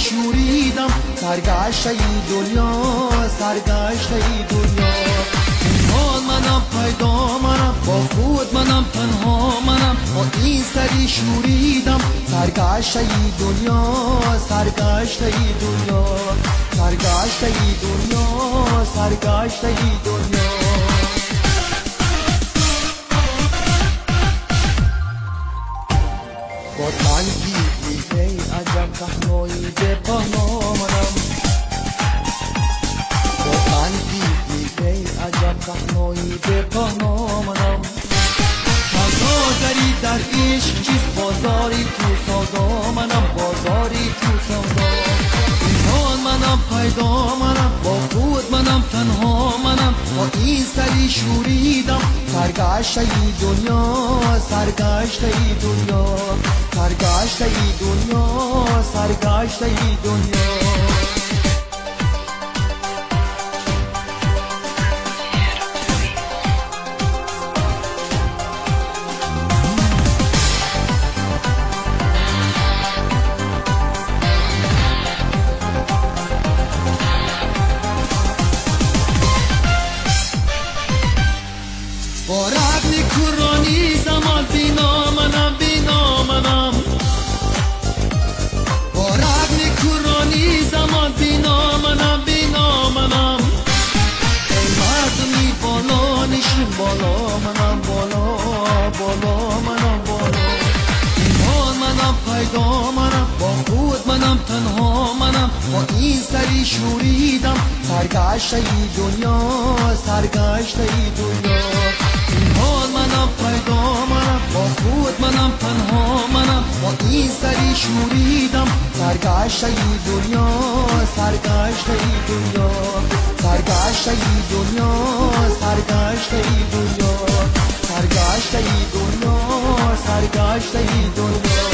شوریدم سرگشته دنیا سرگشته دنیا پنهان منم پیدا منم با خود منم تنها منم با این سری شوریدم سرگشته دنیا سرگشته دنیا سرگشته دنیا سرگشته دنیا با تنگی ای عجب تنهایی به پناه منم با تنگی ای عجب تنهایی به پناه منم سوداگری در عشق چیست بازاری تو سودا منم بازاری تو سودا پنهان منم پیدا منم با خود منم تنها منم با این سری شوریدم سرگشته دنیا سرگشته دنیا سرگشته دنیا سرگشته دنیا با رغم کورانی زمان بینا منم بینا منم با رغم کورانی زمان بینا منم بینا منم ای مردمی بالا نشین بالا منم بالا بالا منم بالا پنهان منم پیدا منم با خود منم تنها منم با این سری شوریدم سرگشته دنیا سرگشته دنیا پنهان منم پیدا منم با خود منم تنها منم با این سری شوریدم سرگشته دنیا سرگشته دنیا سرگشته دنیا سرگشته دنیا سرگشته دنیا سرگشته دنیا.